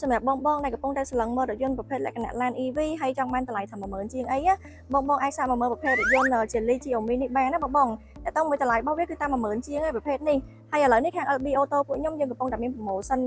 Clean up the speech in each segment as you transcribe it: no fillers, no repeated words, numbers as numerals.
សម្រាប់បងបងដែលកំពុងតែស្រឡឹងមើលរថយន្តប្រភេទលក្ខណៈឡាន EV ហើយចង់បានតម្លៃត្រឹម10000ជាងអីណាបងបងអាចសាកមកមើលប្រភេទរថយន្ត Geely Xiaomi នេះបានណាបងបងតែតមួយតម្លៃរបស់វាគឺតាម10000ជាងឯប្រភេទនេះហើយឥឡូវនេះខាង LB Auto ពួកខ្ញុំយើងកំពុងតែមាន promotion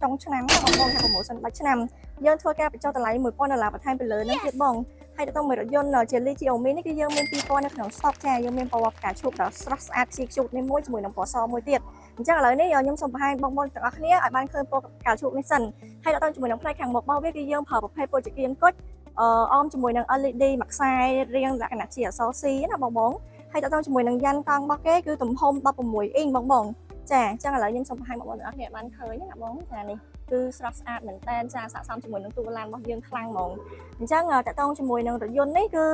ចុងឆ្នាំណាបងបងខាង promotion ដាច់ឆ្នាំយើងធ្វើការបញ្ចុះតម្លៃ1000ដុល្លារបន្ថែមពីលើនឹងទៀតបងហើយទៅមួយរថយន្ត Geely Xiaomi នេះគឺយើងមាន2000នៅក្នុង stock ចាយើងមានពណ៌ផ្កាឈូកដ៏ស្រស់ស្អាតជាខ្ជូតនេះមួយជាមួយនឹងពណ៌សមួយទៀតអញ្ចឹងឥឡូវនេះខ្ញុំសូមបង្ហាញបងប្អូនទាំងអស់គ្នាឲ្យបានឃើញពណ៌ផ្កាឈូកនេះសិន ហើយដល់ទៅជាមួយនឹងផ្នែកខាងមុខរបស់វាគឺយើងប្រើប្រភេទពូជគៀងគុជអឺអមជាមួយនឹង LED មួយខ្សែរាងលក្ខណៈជាអក្សរ C ណាបងបងហើយដល់ទៅជាមួយនឹងយ៉ាន់កង់របស់គេគឺទំហំ16អ៊ីងបងបងចាអញ្ចឹងឥឡូវខ្ញុំសូមបង្ហាញបងប្អូនទាំងអស់គ្នាឲ្យបានឃើញណាបងចានេះគឺស្រស់ស្អាតមែនតើចាស័ក្តិសមជាមួយនឹងតួឡានរបស់យើងខ្លាំងហ្មងអញ្ចឹងតកតងជាមួយនឹងរថយន្តនេះគឺ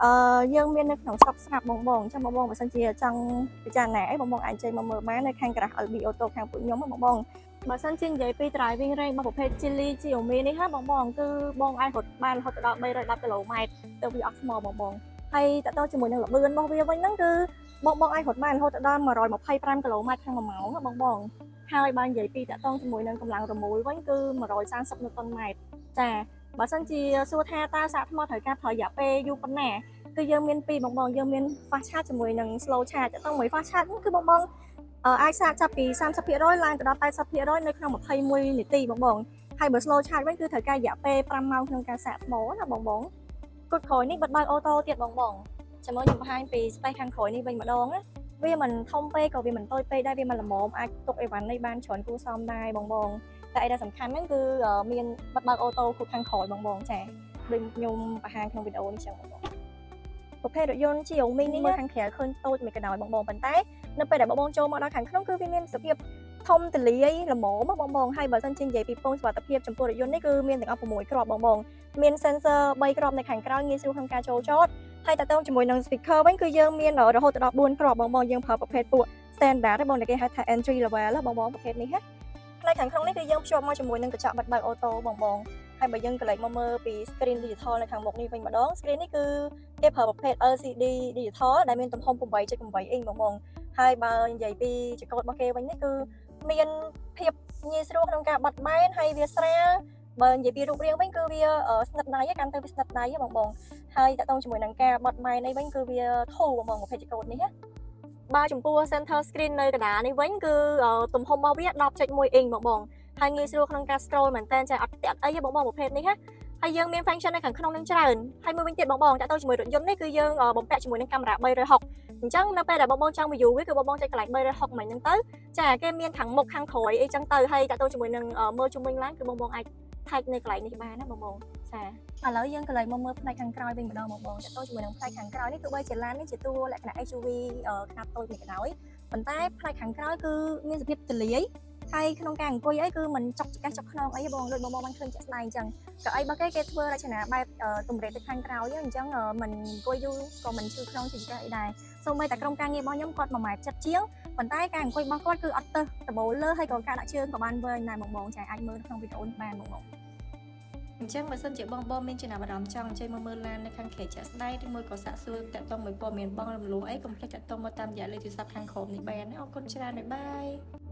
អឺយើងមាននៅក្នុងស្តុកស្រាប់បងបងអញ្ចឹងបងបងបើសិនជាចង់ពិចារណាអីបងបងអាចចេញមកមើលបាននៅខាងការ៉ាស់ LB Auto ខាងពួកខ្ញុំបងបង បើសិនជានិយាយពី driving range របស់ប្រភេទ Geely Xiaomi នេះហាបងបងគឺបងអាចរត់បានរហូតដល់310គីឡូម៉ែត្រទៅវាអត់ថ្មបងបងហើយតទៅជាមួយនឹងល្បឿនរបស់វាវិញហ្នឹងគឺបងបងអាចរត់បានរហូតដល់125គីឡូម៉ែត្រក្នុង1ម៉ោងបងបងហើយបើនិយាយពីតទៅជាមួយនឹងកម្លាំងរមូលវិញគឺ130នូតុនម៉ែត្រចាបើសិនជាសួរថាតើសាកថ្មត្រូវការប្រើរយៈពេលយូរប៉ុណ្ណាគឺយើងមានពីរបងបងយើងមាន fast charge ជាមួយនឹង slow charge តទៅមួយ fast charge គឺបងបង អាចសាកចាប់ពី30%ឡើងទៅដល់80%នៅក្នុង21នាទីបងបងហើយបើ slow charge វិញគឺត្រូវការរយៈពេល5ម៉ោងក្នុងការសាកថ្មណាបងបងគុជក្រោយនេះបិទបើក auto ទៀតបងបងចាំមើលខ្ញុំបង្ហាញពី space ខាងក្រោយនេះវិញម្ដងណាវាមិនធំពេកក៏វាមិនតូចពេកដែរវាមិនល្មមអាចទុកអីវ៉ាន់នេះបានច្រើនគួរសមដែរបងបងតែអីដែលសំខាន់ហ្នឹងគឺមានបិទបើក auto គុជខាងក្រោយបងបងចាដូចខ្ញុំបង្ហាញក្នុងវីដេអូនេះចឹងបងបងប្រភេទរថយន្ត Xiaomi នេះមើលខាងក្រៅឃើញតូចមួយកណ្ដោយបងបងប៉ុន្តែនៅពេលដែលបងបងចូលមកដល់ខាងក្នុងគឺវាមានសភាពធំទលាយល្មមបងបងហើយបើសិនជានិយាយពីពងសុវត្ថិភាពចំពោះរថយន្តនេះគឺមានទាំងអស់6គ្រាប់បងបងមាន sensor 3គ្រាប់នៅខាងក្រោយងាយស្រួលក្នុងការចូលចតហើយតទៅជាមួយនឹង speaker វិញគឺយើងមានរហូតដល់4គ្រាប់បងបងយើងប្រើប្រភេទពួក standard បងដែលគេហៅថា entry level បងបងប្រភេទនេះណាផ្នែកខាងក្នុងនេះគឺយើងភ្ជាប់មកជាមួយនឹងកញ្ចក់បិទបើក auto បងបងហើយបើយើងក្រឡេកមកមើលពី screen digital នៅខាងមុខនេះវិញម្ដង screen នេះគឺគេប្រើប្រភេទ LCD digital ដែលមានទំហំ8.8អ៊ីងបងបងហើយបើនិយាយពីចង្កូតរបស់គេវិញនេះគឺមានភាពងាយស្រួលក្នុងការបត់បែនហើយវាស្រាលបើនិយាយពីរូបរាងវិញគឺវាស្និទ្ធដៃកាន់ទៅវាស្និទ្ធដៃបងបងហើយតកតងជាមួយនឹងការបត់បែននេះវិញគឺវាធូរបងបងប្រភេទចង្កូតនេះណាបើចំពោះ center screen នៅកណ្ដាលនេះវិញគឺទំហំរបស់វា10.1អ៊ីងបងបងហើយងាយស្រួលក្នុងការ scroll មែនតើចាអត់តាក់អីទេបងបងប្រភេទនេះណាហើយយើងមាន function នៅខាងក្នុងនឹងច្រើនហើយមួយវិញទៀតបងបងតើទៅជាមួយរថយន្តនេះគឺយើងបំពាក់ជាមួយនឹងកាមេរ៉ា360អញ្ចឹងនៅពេលដែលបងបងចង់ view វាគឺបងបងចុចកន្លែង360មិញហ្នឹងទៅចាគេមានខាងមុខខាងក្រោយអីចឹងទៅហើយតើទៅជាមួយនឹងមើលជុំវិញឡើងគឺបងបងអាច touch នៅកន្លែងនេះបានណាបងបងចាឥឡូវយើងក៏លេចមកមើលផ្នែកខាងក្រោយវិញម្ដងបងបងតើទៅជាមួយនឹងផ្នែកខាងក្រោយនេះទោះបីជាឡាននេះជាតួលក្ខណៈ SUV ខ្នាតតូចមួយក៏ដោយប៉ុន្តែផ្នែកខាងក្រោយគឺមានសភាពទលាយហើយក្នុងការអង្គុយអីគឺមិនចុកចង្កេះចុកខ្នងអីបងដូចបងបងបានឃើញជាក់ស្ដែងអញ្ចឹងកៅអីរបស់គេគេធ្វើរចនាបែបទម្រេតទៅខាងក្រោយអញ្ចឹងមិនអង្គុយយូរក៏មិនឈឺខ្នងឈឺចង្កេះអីដែរសូម្បីតែក្រុមការងាររបស់ខ្ញុំគាត់1ម៉ែត្រចិត្តជាងប៉ុន្តែការអង្គុយរបស់គាត់គឺអត់ទៅដបូលលើហើយក៏ការដាក់ជើងក៏បានវែងដែរបងបងចាអាចមើលក្នុងវីដេអូនេះបានបងបង អញ្ចឹងបើសិនជាបងបងមានចំណាប់អារម្មណ៍ចង់អញ្ជើញមកមើលឡាននៅខាងក្រៅជាក់ស្ដែងឬមួយក៏សាកសួរតាក់ទងមួយព័ត៌មានបងរំលោះអីកុំភ្លេចតាក់ទងមកតាមរយៈលេខទូរស័ព្ទខាងក្រោមនេះបានណាអរគុណច្រើន bye bye.